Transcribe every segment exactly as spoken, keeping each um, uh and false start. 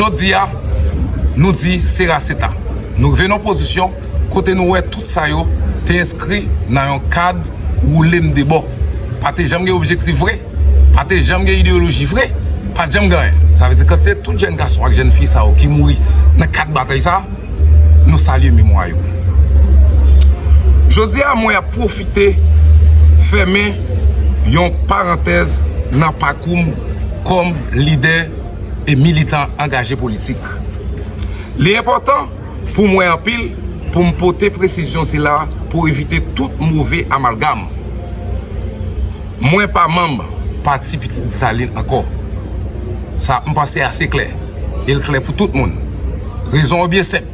Jodi a, nou di se raseta. Nou rive nan pozisyon kote nou wè tout sa yo te enskri nan yon kad woule m de bò. Pa te janm gen objektif vre, pa te janm gen ideyoloji vre, pa t janm gen anyen. Sa vle di kantite tout jèn gason ak jèn fi sa yo ki mouri nan kad batay sa, nou salye memwa yo. Jodi a, mwen ap pwofite fèmen yon parantèz nan pakou m kòm lidè e militan angaje politik. Li enpòtan pou mwen anpil pou m pote presizyon sila pou evite tout move amalgam. Mwen pa manm Pati Pitit Desalin ankò. Sa, m panse, ase klè. E l klè pou tout moun. Rezon an byen senp.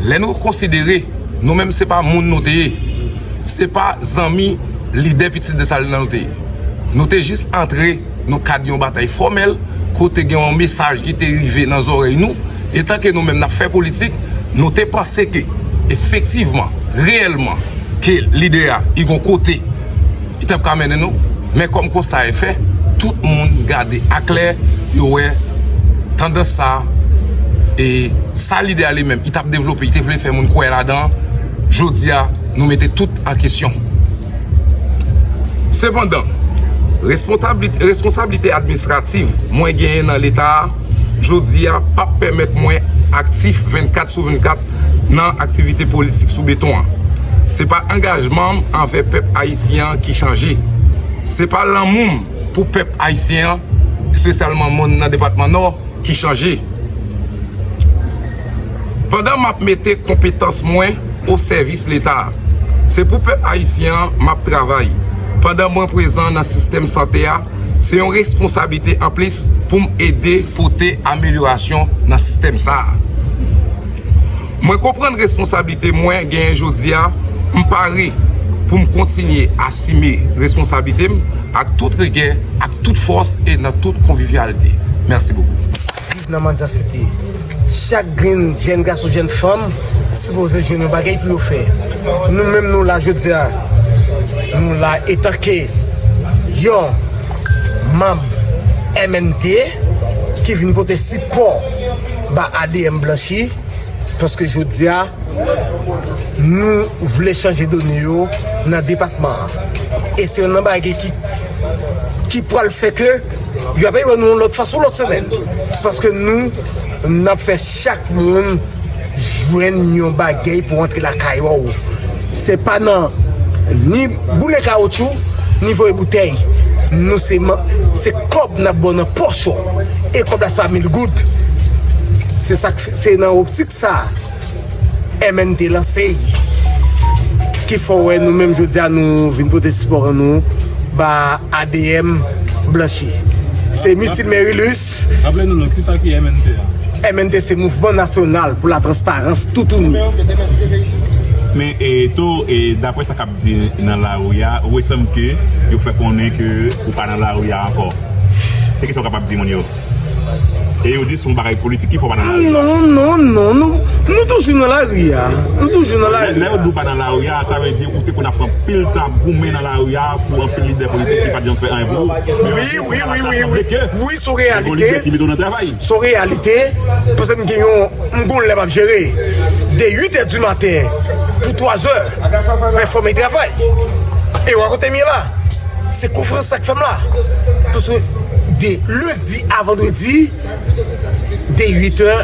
Lè nou konsidere nou menm se pa moun nou te ye. Se pa zanmi lidè Pitit Desalin nan nou te ye. Nou te jis antre nan kad yon batay fòmèl kote gen yon mesaj ki te rive nan zòrèy nou. Etanke nou menm n ap fè politik, nou te panse ke efektivman, reyèlman, ke lidè a li gon kote li t ap ka mennen nou. Men kòm konsta e fè, tout moun gade aklè, yo wè tandans sa, e sa lidè a li menm li t ap devlope, li te vle fè moun kwè ladan, jodi a, nou mete tout an kesyon. Sepandan, responsablite, responsablite administrativ mwen genyen nan Leta a, jodi a, p ap pèmèt mwen aktif vennkat sou vennkat nan aktivite politik sou beton an. Se pa angajman m anvè pèp ayisyen an ki chanje. Se pa lanmou m pou pèp ayisyen an, espesyalman moun nan depatman Nò, ki chanje. Pandan m ap mete konpetans mwen o sèvis Leta a, se pou pèp ayisyen an m ap travay. Pandan mwen prezan nan sistèm sante a, se yon responsablite anplis pou m ede pote amelyorasyon nan sistèm sa a. Mwen konprann responsablite mwen genyen jodi a, m pare pou m kontinye asime responsablite m ak tout rigè, ak tout fòs e nan tout konvivyalite. Mèsi bokou. Viv nan mandyasite. Chak grenn jèn gason, jèn fanm sipoze jwenn yon bagay pou yo fè. Nou menm nou la jodi a, nou la etanke yon manm M N T ki vin pote sipò ba A D M Blanchi, paske jodi a, nou vle chanje done yo nan depatman an. E se youn nan bagay ki, ki pral fè ke y ap wè nou yon lòt fwa sou lòt semèn. Paske nou, n ap fè chak moun jwenn yon bagay pou antre lakay ou. Se pa nan ni boule kawotchou, ni voye boutèy. Nou se man-, se kòb n ap ba w nan pòch ou. E kòb la se pa mil goud. Se sa k fè, se nan optik sa a M N T lanse l. Ki fè w wè nou menm jodi a nou vin pote sipò nou ba A D M Blanchi. Se Mitil Merilus. Raple nou non, kisa ki M N T a? M N T se Mouvman Nasyonal pou la Transparans Toutouni. Men, e, tou, e, daprè sa k ap di nan lari a, ou sanble ke yo fè konnen ke ou pa nan lari a ankò. Se kisa w kapab di moun yo? E yo di se yon bagay politik ki fè w pa nan lari a. Non, non, non, nou, nou toujou nan lari a. Nou toujou nan lari a. Lè, lè yo di w pa nan lari a, sa vle di ou te konn ap fè anpil tan ap goumen nan lari a pou anpil lidè politik ki pa t janm fè anyen pou ou. Wi, wi, wi, wi, wi. Wi, se yon reyalite. Se yon reyalite. Paske m gen yon, m gon lè m ap jere. De uit è di maten pou twa zè, pèfòme travay. E w a kote m ye la. Se konferans sa k fè m la. Paske de lendi a vandredi, de uit è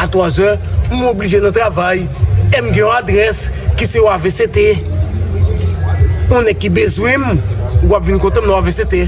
a twa zè, m oblije nan travay. E m gen yon adrès ki se yon A V C T. Yon nèg ki bezwen m, w ap vin kote m nan A V C T.